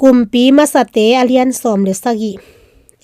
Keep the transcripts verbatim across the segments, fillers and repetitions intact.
Kumpi Masate a lian sawm le sagih.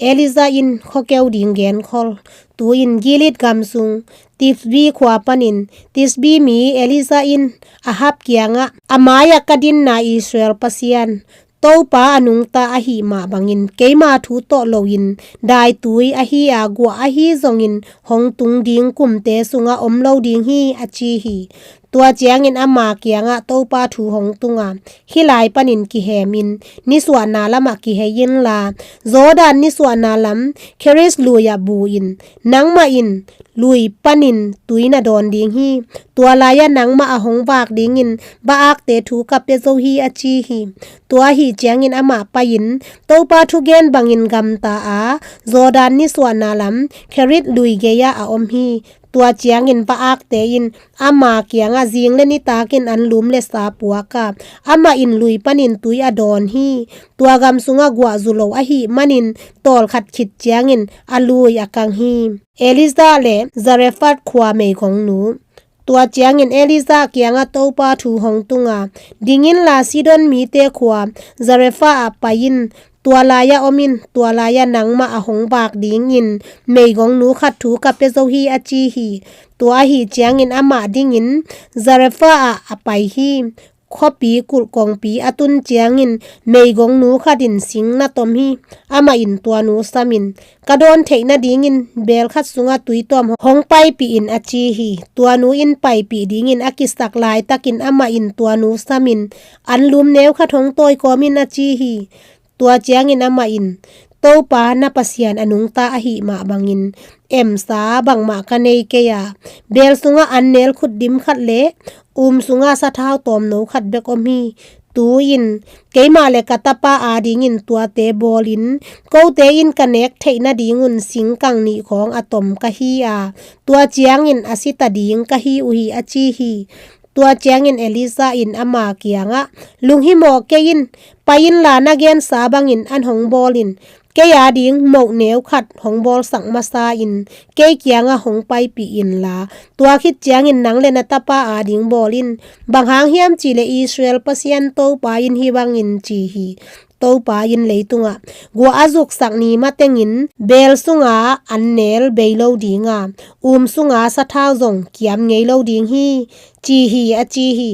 Elijah in khuakeu ding genkhol. Tu-in Gilead gam sung Tisbi khua panin Tisbi mi Elijah in Ahab kiangah, "A mai-ah ka dinna Israel Pasian Topa a nungta ahih mah bangin keima thu tawh loin daitui ahi a, guah ahi zongin hong tung ding kumte sungah om lo ding hi," a ci hi. Tua ciangin ama kiangah Topa thu hong tunga, hih lai panin kihemin nisuahna lamah kihei inla, Jordan nisuahna lam Kerith lui-ah bu in, nangmah in lui panin tui na dawn ding hi. Tua lai-ah nangmah a hong vak dingin va-akte thu ka pia zo hi, a ci hi. Tua ahih ciangin amah pai-in Topa thugen bangin gamta a, Jordan nisuahna lam Kerith lui gei-ah a om hi. Tua ciangin va-akte in ama kiangah zing le nitakin anlum le sa puak a, amah in lui panin tui a dawn hi. Tua gam sungah guah zu lo ahih manin tawlkhat khit ciangin a lui a kang hi. Elijah le Zarephath khua meigongnu. Tua ciangin Elijah kiangah Topa thu hong tunga, "Ding inla Sidon mite khua Zarephath ah pai in, tua lai-ah om in, tua lai-ah nangmah a hong vak dingin meigongnu khat thu ka pia zo hi," a ci hi. Tua ahih ciangin amah dingin Zarephath ah a pai hi. Khuapi kulh kongpi a tun ciangin meigongnu khat in sing na tom hi. Amah in tua nu samin, "Ka dawn theih nadingin beel khat sungah tui tawm hong paipih in," a ci hi. Tua nu in paipih dingin a kisak laitakin amah in tua nu samin, "Anlum neu khat hong tawi kawm in," a ci hi. Tua ciangin amah in, "Topa na Pasian a nungta ahih mah bangin emsa bangmah ka nei kei a, beel sungah an neel khut dim khat le um sungah sathau tawmno khat bek om hi. Tu-in keimah le ka tapa adingin tuate bawlin, kote in ka nek theih nadingun singkang nih khawng a tom ka hi a, tua ciangin a si ta ding ka hi uh hi," a ci hi. Tua ciangin Elijah in ama kiangah, "Lunghimawh kei in, pai inla na gensa bangin an hong bawl in, kei ading moh neu khat hong bawlsak masa in kei kiangah hong paipih inla, tua khit ciangin nang le na tapa ading bawl in, bang hang hiam cihleh Israel Pasian Topa in hih bangin ci hi, Topa in leitungah guah a zuksak ni matengin beel sunga an neel bei lo ding a, um sunga sathau zong kiam ngei lo ding hi," ci hi, a ci hi.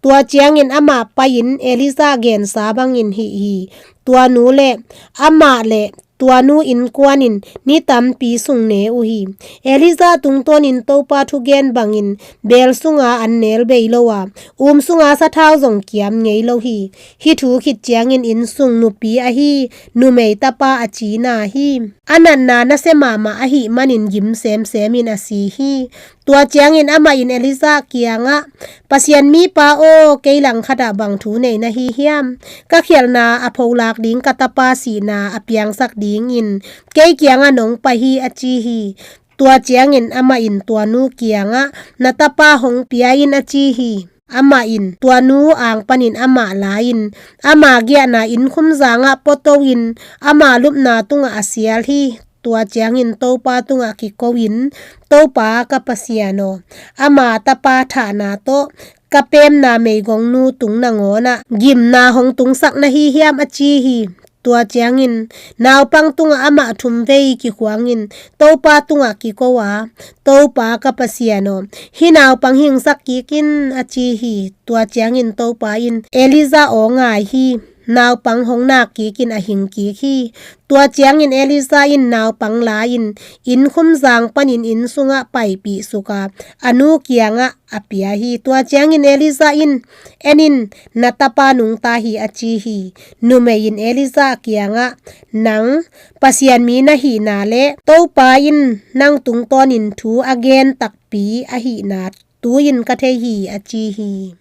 Tua ciangin amah pai-in Elijah gensa bangin hih hi. Tua nu le amah le tua nu innkuan in ni tampi sung ne uh hi. Elijah tungtawnin Topa thugen bangin beel sunga an neel bei lo a, um sunga sathau zong kiam ngei lo hi. Hih thu khit ciangin innsung nupi ahi numei tapa a cina hi. A natna nasia mahmah ahih manin gim semsemin a si hi. Tua ciangin amah in Elijah kiangah, "Pasian mipa aw, kei langkhatah bang thu nei na hi hiam? Ka khialhna a pholak ding ka tapa sihna a piangsak dingin kei kiangah nong pai hi," a ci hi. Tua ciangin amah in tua nu kiangah, "Na tapa hong pia in," a ci hi. Amah in tua nu ang panin amah la-in ama giahna innkhum zangah puato-in ama lupna tungah a sial hi. Tua ciangin Topa tungah kiko-in, "Topa ka Pasian aw, ama tapa thahna tawh ka pemna meigongnu tung nangawnah gimna hong tungsak na hi hiam?" a ci hi. Tua ciangin naupang tungah amah thumvei kikhuangin Topa tungah kiko a, "Topa ka Pasian aw, hih naupang hingsak kik in," a ci hi. Tua ciangin Topa in Elijah aw ngai hi. Naupang hong nak kikin a hing kik hi. Tua ciangin Elijah in naupang la-in innkhum zang panin inn sungah paipih suka, a nu kiangah a pia hi. Tua ciangin Elijah in, "En in, na tapa nungta hi," a ci hi. Numei in Elijah kiangah, "Nang Pasian mi na hihna le Topa in nang tungtawnin thu a gen takpi ahihna tu-in ka thei hi," a ci hi.